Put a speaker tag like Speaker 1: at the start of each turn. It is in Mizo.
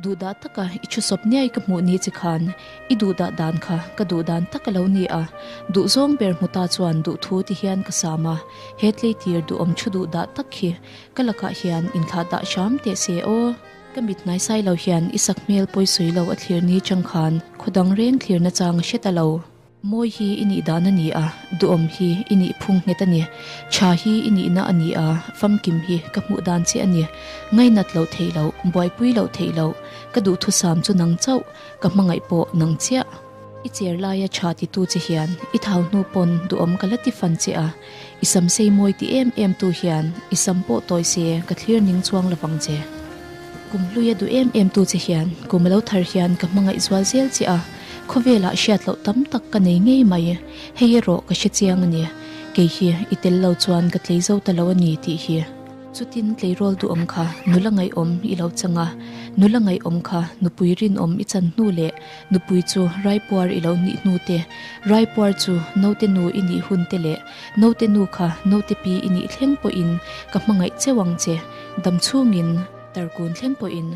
Speaker 1: Duhdah taka i thu sawp niai ka hmuh ni che khan i duhdah dan kha ka duh dan tak a lo ni a, duhzawng ber hmu ta chuan duhthu ti hian ka sam a, he tleitir duhawm thu duhdah tak hi ka lakah hian inthlah dah hram teh se aw. Ka mit hnaisai lo hian i sakhmel pawisawi lo a thlir ni chang khan khawdang reng thlirna chang a hre ta lo. Mawi hi i nih dan a ni a, duhawm hi i nih phung nghet a ni. Tha hi i nihna a ni a, famkim hi ka hmuh dan che a ni. Ngainat loh theih loh, buaipui loh theih loh, ka duhthusam chu nang chauh, ka hmangaih pawh nang chiah. I cher laia tha titu che hian i thau hnu pawn duhawm ka la ti fan che a, i sam sei mawi ti em em tu hian i sam pawh tawi se ka thlir ning chuang lovang che. Kum hluia duh em em tu che hian kum a lo thar hian ka hmangaih zual zel che a, khawvelah hriat loh tam tak ka nei ngei mai, hei erawh ka hre chiang a ni, kei hi i tel lo chuan ka tlei zo ta lo a ni tih hi. Chutin tleirawl duhawm kha nula ngaihawm i lo chang a, nula ngaihawm kha nupui rinawm i chan hnu leh nupui chu raipuar i lo nih hnu te, raipuar chu naute nu i nih hun te leh naute nu kha naute pi i nih thleng pawhin ka hmangaih cheu ang che, dam chhungin tarkun thleng pawhin.